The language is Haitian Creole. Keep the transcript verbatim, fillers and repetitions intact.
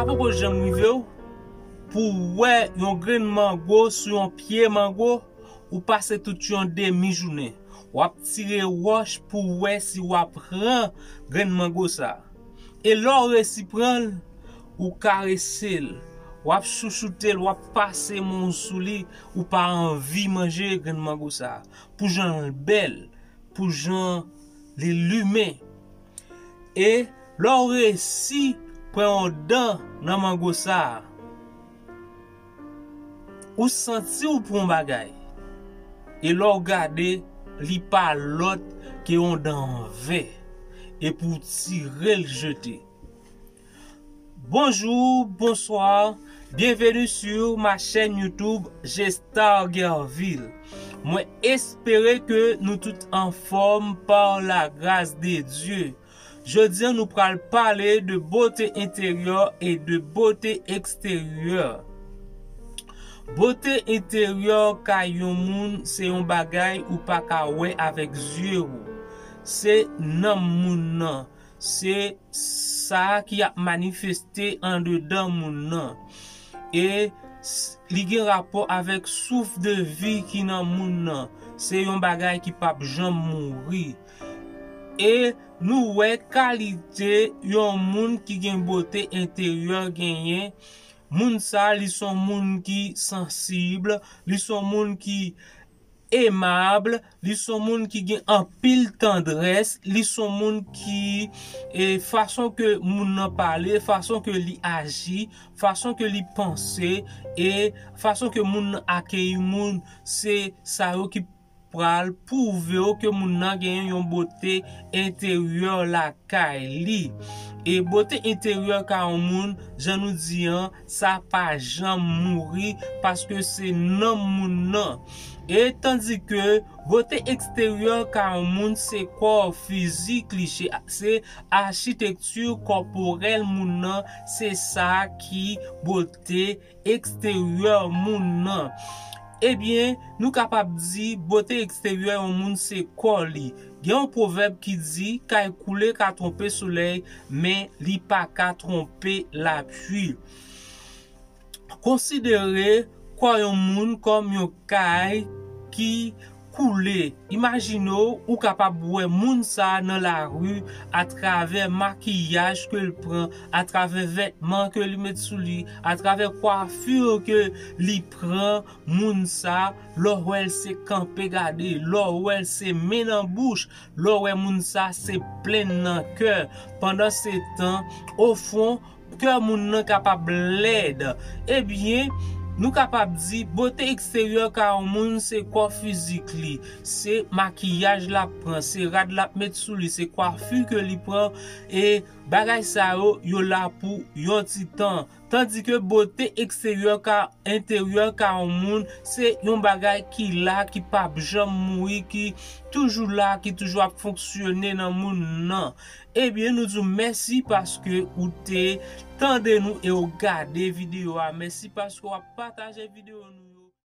Poko janm rive w pou w wè yon grenn mango sou yon pye mango, ou pase tout yon demi jounen. W ap tire wòch pou w wè si w ap pran grenn mango sa. E lè w resi pran l, ou karese l, w ap chouchoute l, w ap pase men w sou li, ou pa anvi manje grenn mango sa. Pou jan l bèl, pou jan li limen. E lè w resi pran yon dan nan mango sa, ou santi w pran yon bagay. E lè w gade, li pa lòt ke yon dan an vè. E pou w tire l jete. Bonjour, bonsoir, bienvenue sur ma chaîne YouTube Gestar Guerville. Mwen espere ke nou tout anfòm par la grâce de Dieu. Jodi a nou pral pale de bote enteryè e de bote eksteryè. Bote enteryè kay yon moun se yon bagay ou pa ka wè avèk zye ou. Se nanm moun nan. Se sa ki ap manifeste andedan moun nan. E s- li gen rapò avèk souf de vi ki nan moun nan. Se yon bagay ki p ap janm mouri. E nou wè kalite yon moun ki gen bote enteryè genyen. Moun sa, li s on moun ki sansib, li s on moun ki emab, li s on moun ki gen anpil tandrès, li s on moun ki, e, fason ke moun nan pale, fason ke li aji, fason ke li panse, e fason ke moun nan akeyi moun, se sa yo ki pral pwouve w ke moun nan genyen yon bote enteryè lakay li. E bote enteryè ka yon moun, jan nou di an, sa pa janm mouri, paske se nanm moun nan. E tandike bote eksteryè ka yon moun se kò fizik li, se, se achitekti kòporèl moun nan, se sa ki bote eksteryè moun nan. Ebyen, nou kapab di bote eksteryè yon moun se kò li. Gen yon pwovèb ki di, kay koule ka twonpe solèy, men li pa ka twonpe lapli. Konsidere kò yon moun kòm yon kay ki koule. Imajine w, ou kapab wè moun sa nan lari atravè makiyaj ke l pran, atravè vètman ke li met sou li, atravè kwafi ke li pran. Moun sa, lè w wè l se kanpe gade, lè w wè l se men nan bouch, lè w wè moun sa se plenn nan kè. Pandansetan, ofon, kè moun nan kapab lèd. Ebyen, nou kapab di, bote eksteryè ka yon moun se kò fizik li, se makiyaj l ap pran, se rad l ap met sou li, se kwafi ke li pran, e bagay sa yo, yo la pou yon ti tan. Tandike bote eksteryè ka, enteryè ka yon moun, se yon bagay ki la, ki p ap janm mouri, ki toujou la, ki toujou ap fonksyone nan moun nan. Ebyen, nou di w mèsi paske ou te tande nou e w gade videyo a. Mèsi paske w ap pataje videyo nou yo.